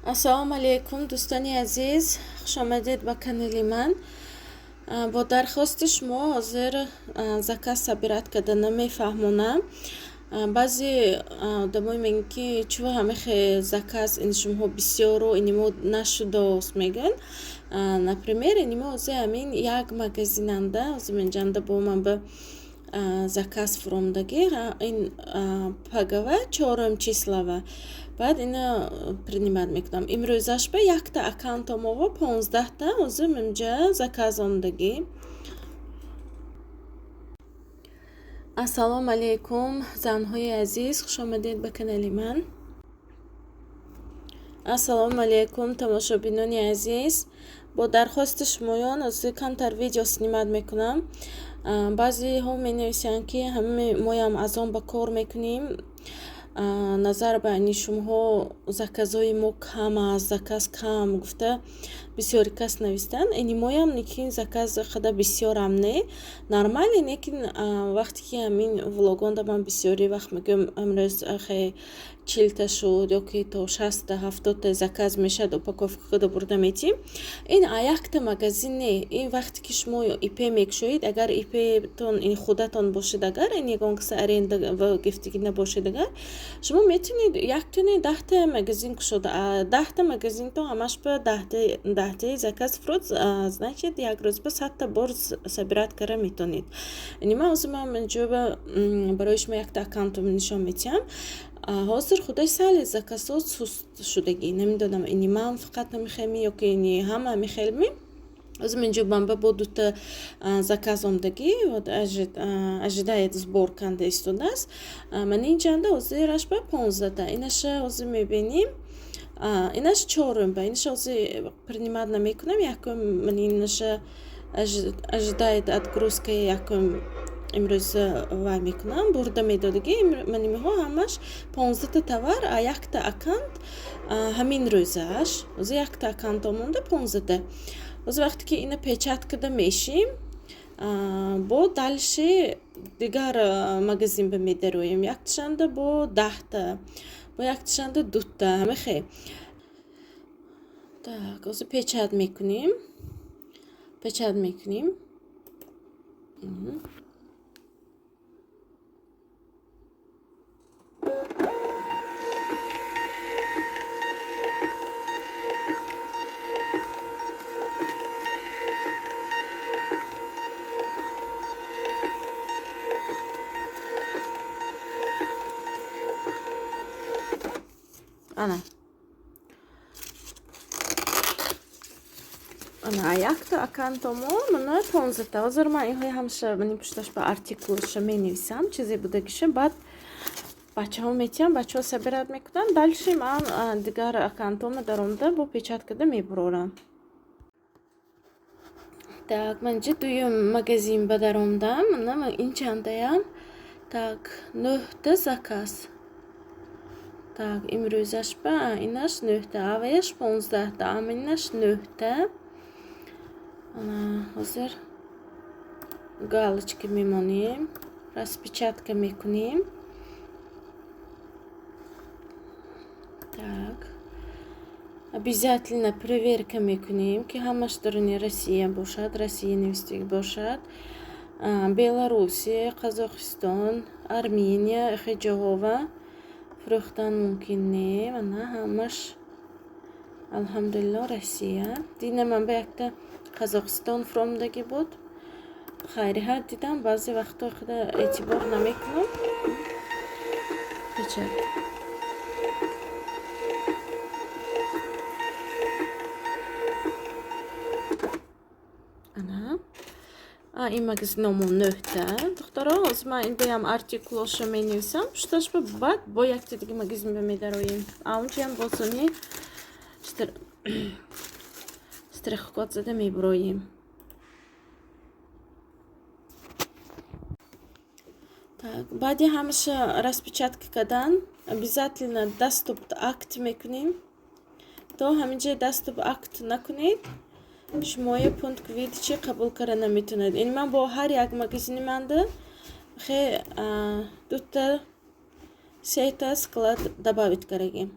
Ассалому алайкум, дӯстони азиз, хушомадед ба канали ман. Бо дархости шумо ҳозир заказ собирать карда намефаҳмонам. Баъзе одамое мегӯянд, ки чӯ ҳамихе заказ ини шумоҳо бисёру ини мо нашудааст мегӯянд. Например, ини мо ҳозир ҳамин як магазинанда, ҳозир инҷанда бо ман ба заказ фуромдагӣ, ин пагава чорум числава. Баъд ина принимать мекунам. Имрӯзаш ба якта аккаунтомово 15-та ҳозир инҷа заказ омдагӣ. Ассалому алайкум, занҳои азиз, хушомадед ба канали ман. Ассалому алайкум, тамошобинони азиз. Бо дархости шумоён ҳозир камтар видео снимать мекунам. Баъзеҳо менависанд, ки ҳамаи моям аз он ба кор мекунем. Назар ба ини шумоҳо заказҳои мо кам аст, заказ кам гуфта бисёри кас навистанд. Ини моям лекин заказ қадар бисёрам не. Нормале, лекин вақте ки ҳамин влогонда ман бисёри вақт мегӯям, имрӯз хе 40-та шуд ё ки то 60-та, 70-та заказ мешавад, упаковка карда бурда метиҳем. Ин якта магазин не. Ин вақте ки шумо ИП мекушоед, агар ИПтон ин худатон бошед, агар ин ягон каса аренда гирифтагӣ набошед, агар шумо метавонед якта не, 10-та магазин кушода, 10-та магазинто ҳамаш ба 10-таи заказ фурӯд, значит, як рӯз ба 100-та бор собирать карда метавонед. Ини ман ҳозир ман инҷо барои шумо якта аккаунтам нишон медиҳам. Ҳозир худаи сали заказҳо суст шудагӣ. Намедонам, ини ман фақат намехелми ё ки ини ҳама мехелми. Ҳозир инҷо ман ба бо дута заказ омдагӣ, вот ожидает сбор канда истодааст. Ман инҷанда ҳозираш ба 15-та. Инаша ҳозир мебинем. Инаш чорум ба инаша ҳозир принимать намекунам. Якум ман инаша ожидает отгрузка якум имрӯз вай мекунам, бурда медодагӣ. Ман имҳо ҳамаш 15-та товар, а якта аккаунт ҳамин рӯзаш. Ҳозир якта аккаунто монда 15-та. Ҳозир вақте ки ина печать карда мешим, бо дальше дигар магазин ба медароем. Якташанда бо 10-та, бо якташанда дута, ҳамихе. Так, ҳозир печать мекунем. Печать мекунем. Ана. Ана якта аккаунтомо мана 15-та. Ҳозир ман инҳои ҳамаша мани пушташ ба артикулша менависам, чизе будагиша, баъд бачаҳо метиҳам, бачаҳо собирать мекунанд. Дальше ман дигар аккаунтомо даромада бо печать карда мебурорам. Так, ман инҷа дуюм магазин ба даромадам. Мана ман инчандаям. Так, нӯҳта заказ. Так, имрӯзаш ба инаш нӯҳта, авваяш 15-та, ама инаш нӯҳта. Ана ҳозир галочка мемонем, распечатка мекунем. Так. Обязательно проверка мекунем, ки ҳамаш даруни Россия бошад, Россия навистагӣ бошад. Белоруссия, Қазоқистон, Армения, ихе ҷоҳова фурӯхтан мумкин не. Мана ҳамаш алҳамдулилло Россия. Дина ман ба якта Қазоқистон фуромадагӣ буд. Хайриҳат дидам, баъзе вақтҳо худа эътибор намекунам. Печать. Ана. Ин магазиномо нӯҳта. Духтаро, ҳозир ман индаям артикулоша менависам. Пушташ ба баъд бо якта дига магазин ба медароем. А унҷаям босони штрихкод зада мебуроем. Так, баъди ҳамаша распечатка кардан обязательно доступ акт мекунем. То ҳаминҷа доступ акт накунед, шумоя пункт выдачи қабул карда наметавонед. Ин ман бо ҳар як магазини манда хе дута, сета склад добавить кардагим.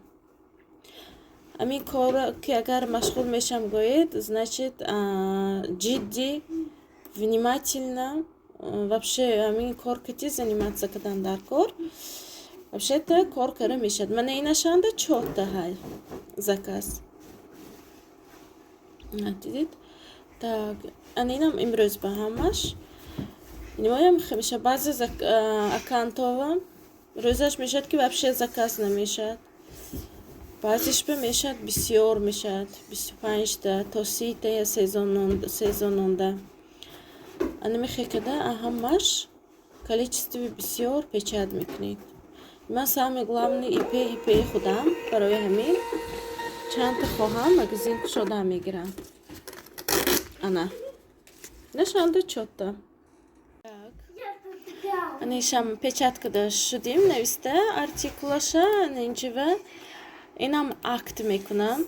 Ҳамин корро ки агар машғул мешам гӯед, значит, ҷиддӣ, внимательно, вообще ҳамин кор кати заниматься кардан дар кор, вообще-то кор карда мешавад. Мана инашанда чорта ҳай заказ, дидед. Так, ана инам имрӯз ба ҳамаш нимоям мешавад. Баъзе аккаунтова рӯзаш мешавад, ки вообще заказ намешавад, баъзешба мешавад, бисёр мешавад, 25та то 30та я сезононда. Ана мехе када ҳамаш количествои бисёр печать мекунед. Ман самый главный ИП, ИПи худам, барои ҳамин чандта хоҳам магазин кушода мегирам. Ана нашанда чотта анишам печать када шудим, нависта артикулаша. Ана инҷива инам акт мекунам.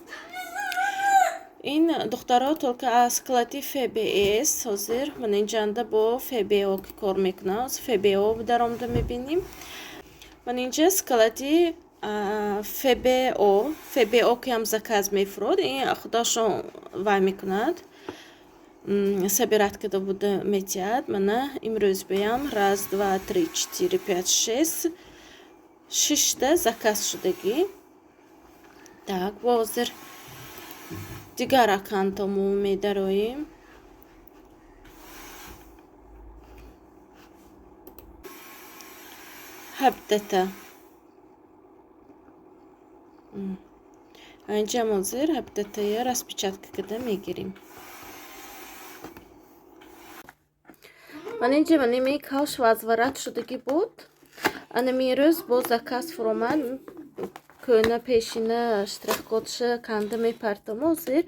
Ин духтаро только аз склади ФБС. Ҳозир ман инҷанда бо ФБО ки кор мекунам, ФБО даромада мебинем. Ман инҷа склади ФБО, ФБО ки ҳам заказ мефурод, ин худошон вай мекунад, собирать карда буда метиҳад. Мана имрӯз биям раз, два, три, четыре, пять, шесть, шишта заказ шудагӣ. Так, бо ҳозир дигар аккаунтомо медароем. 17та инҷам ҳозир 17тая распечатка карда мегирем. Ман инҷа маними кавш возврат шудагӣ буд. Анами рӯз бо заказ фуромад. Кӯна пешина штрихкодша канда мепартам. Ҳозир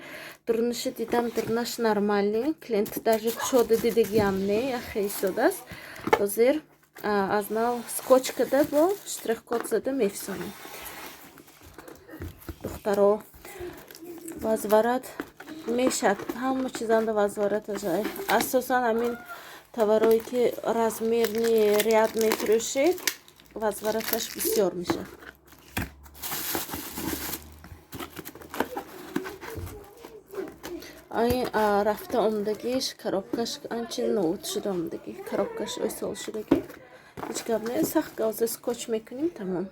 дурунаша дидам, дурунаш нормальный, клиент даже кушода дидагиам не, яхе истодааст. Ҳозир аз нав скотч када бо штрихкод зада мефисонем. Духтаро, возврат мешавад, ҳама чизанда возврат ажай, асосан ҳамин товарое ки размерный ряд мефурӯшед, возвраташ бисёр мешавад. Айн рафта омадагиш, коробкаш анчи новуд шуда омадагӣ, коробкаш ӯсол шудагӣ. Ҳеҷ гап не, сахт ҳозир скотч мекунем, тамом.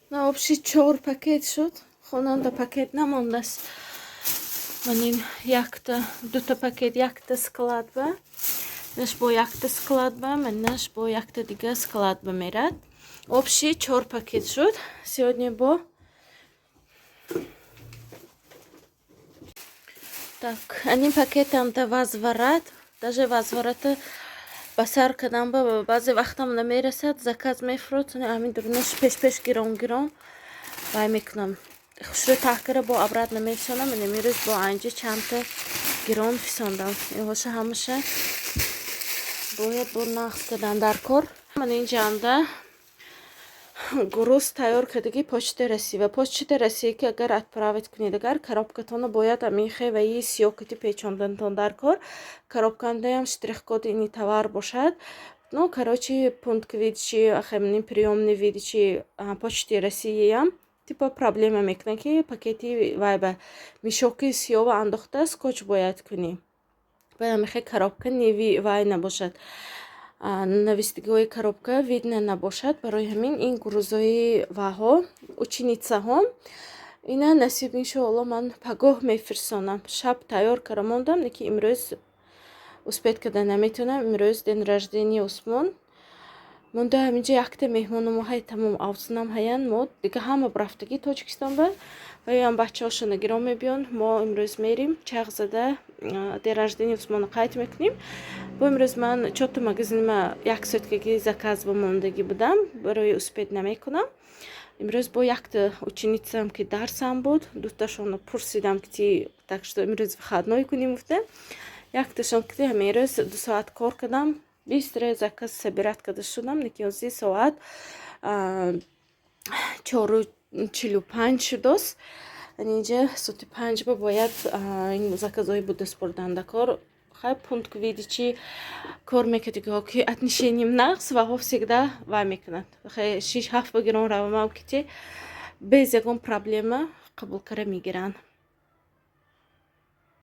На общий чор пакет шуд. Хонанда пакет намондааст. Ман ин якта, дута пакет якта склад ба, инаш бо якта склад ба, манаш бо якта дига склад ба мерад. Общий чор пакет шуд сегодня. Бо так, анин пакетам да возврат, даже возврата ба сар кардам, ба баъзе вақтам намерасад, заказ мефурод. Ҳамин дурунаш пеш-пеш гирон гирон вай мекунам, хушрӯ таҳ кара бо обратно мефисонам. Имрӯз бо анҷа чандта гирон фисондам. Инҳоша ҳамаша бояд бо нақд кардан дар кор. Ман инҷанда груз тайёр кардагӣ Почта Россия ва Почта Россия ки агар отправить кунед, агар коробкатонро бояд ҳамин хеваи сиёкати печондантон дар кор, коробкандаям штрихкоди ини товар бошад. Ну, короче, пункт выдачи, ахемни приёмный выдачи Почти Россияям типа проблема мекунад, ки пакети вай ба мешоки сиёва андохта скотч бояд кунӣ. Бояд ҳамихе коробка неви вай набошад, навистагиҳои коробка видно набошад. Барои ҳамин ин грузои ваҳо, ученицаҳо, ина насиб, иншоалло, ман пагоҳ мефирсонам. Шаб тайёр карда мондам, лекин имрӯз успеть карда наметавонам. Имрӯз день рождения Усмон монда, ҳаминҷа якта меҳмономо ҳай, тамом, авзунам ҳаян. Мо дига ҳама рафтагӣ Тоҷикистон ба ваёам бачаҳошона гирон мебиён. Мо имрӯз мерим, чағ зада день рождения Усмонро қайд мекунем. Бо имрӯз ман чорта магазинима як суткаги заказ ба мондагӣ будам, барои успеть намекунам. Имрӯз бо якта ученицам ки дарсам буд, дуташонро пурсидам, ки ти, так что имрӯз выходной кунем гуфта. Якташон ки ҳамин рӯз 2 соат кор кардам, бистра заказ собирать карда шудам. Лекин ҳозир соат 4:45 шудост. Инҷа соати 5 ба бояд ин заказҳои буда супурдан кор. Хай, пункт выдачи кор мекардиго ки отношением нақс ваҳо всегда вай мекунад. Хай, шиш ҳафт ба гирон равамам ки ти Без ягон проблема қабул карда мегиранд.